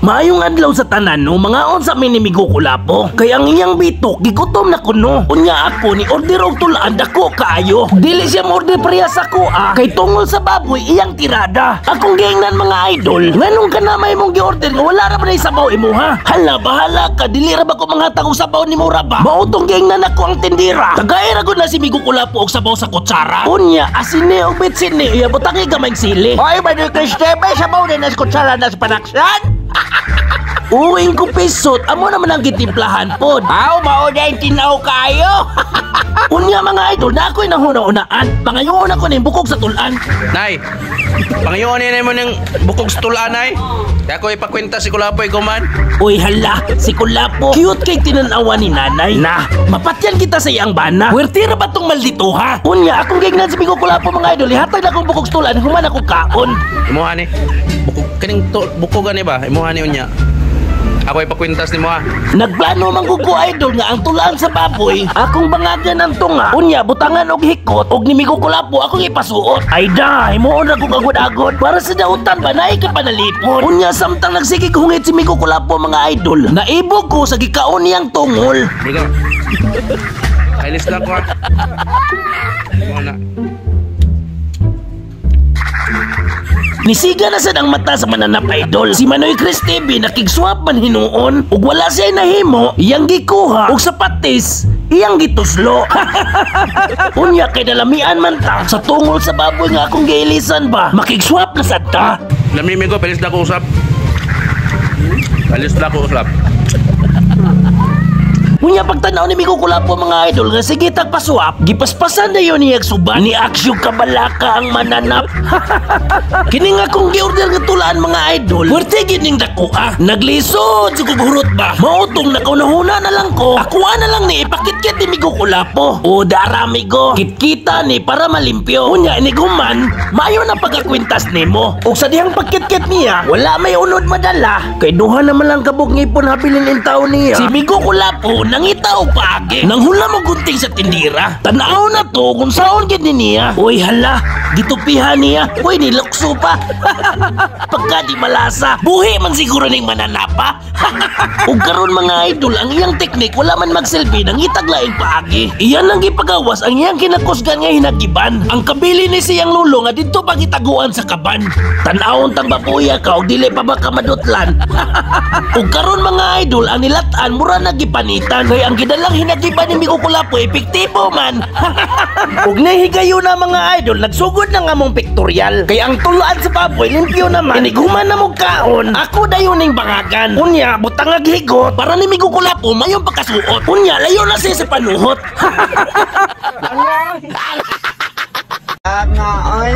Maayong adlaw sa tanan, no, mga unsa mi ni Migo Kulapo. Kay ang iyang bitok gigutom na kuno. Unya ako ni order og tulaan dako kaayo. Dili siya mo order parehas ako ah. Kay tungol sa baboy iyang tirada. Akong giingnan, mga idol, nganong kana may mong gi-order nga wala ra ba sabaw imuha? Hala, bahala ka, dili ra ba ko manghatag og sabaw nimo ra ba? Mao tong giingnan ako ang tindira. Tagay ra gud na si Migo Kulapo og sabaw sa kutsara. Unya asine og bitsin ni iya butangi gamay sili. Hoy, Manoy Cristebe, sabaw na nas kutsara nas panaksan. Uwing ko pisot, amo naman ang gitimplahan pod. Aw, mao na yung tinaw kayo. Unya mga idol, na ako'y nahuna-unaan. Pangayoon ako ning bukog sa tulan. Nay, pangayoon ni mo ng bukog sa tulaan, nay. Kaya ko ipakwenta si Kulapoy kuman. Uy hala, si Kulapo. Cute kay tinanawa ni nanay. Na, mapatyan kita sa iyang bana. Puwerte ra ba tong maldito ha? Unya, akong gignan si Migo Kulapo mga idol, ihatag na akong bukog sa tulan, human akong kaon. Imuha ni. Bukog kaning to, bukog ani ba? Imuha ni unya. Ako ipakwintas nimo ha. Nagplano man gud ko, idol, nga ang tulaan sa baboy, akong bangagan ang tunga. Unya butangan og hikot og ni Migo Kulapo akong ipasuot. Ay da, himuon ra kog agod-agod para sa dautan ba naay ka panalipon. Unya samtang nagsigig hungit si Migo Kulapo mga idol, naibog ko sa gikaon niyang tungol. Bigo. Kailis lang ko ha. Imuha na. Nisiga na sad ang mata sa mananap, idol. Si Manoy Chris TV nakigswap man hinuon ug wala siya nahimo, iyang gikuha og sa patis iyang gituslo. Unya kay nalamian man ta sa tungol sa baboy nga akong giilisan ba, makigswap na sad ta. Lami Migo, pilis na ko usap. Pilis na ko usap. Unya pagtanaw ni Migo Kulapo mga idol nga sige tag paswap, gipaspasan na yun niyag suban ni Aksyo kabalaka ang mananap. Kini nga kung gi-order nga tulaan mga idol, puwerte gid ning dako ah. Naglisod sa kugurot ba. Mao tong nakaunahuna na lang ko. Akuha na lang ni ipakitkit ni Migo Kulapo. O dara Migo, kitkita ni para malimpyo. Unya iniguman, maayo na pagkakwintas nimo. Ug sa dihang pagkitkit niya, wala may unod madala. Kay duha naman lang kabuk ngipon habilin in taon niya. Si Migo Kulapo nangita og paagi. Nanghula mo gunting sa tindira. Tanaw na to kung saon gid ni niya. Uy hala, gitupihan niya. Uy nilukso pa. Pagka di malasa, buhi man siguro ning mananapa. Ug karon mga idol, ang iyang teknik wala man magsilbi nangitag laing paagi. Iyan ang gipagawas ang iyang kinakusgan nga hinagiban. Ang kabili ni siyang lulo nga didto pagitaguan sa kaban. Tan-awon tang babuya ka og dili pa ba ka madutlan. Ug karon mga idol, ang nilat-an mura nagipanitan. Kay ang gidalang hinagiban ni Migo Kulapo epektibo man. Ug nahigayon na mga idol, nagsugod na nga mong pictorial. Kay ang tulaan sa baboy limpyo naman. Iniguman na mong kaon, ako dayon ning bangagan. Unya butangag higot para ni Migo Kulapo mayong pagkasuot. Unya layo na siya sa panuhot. Nga, ay.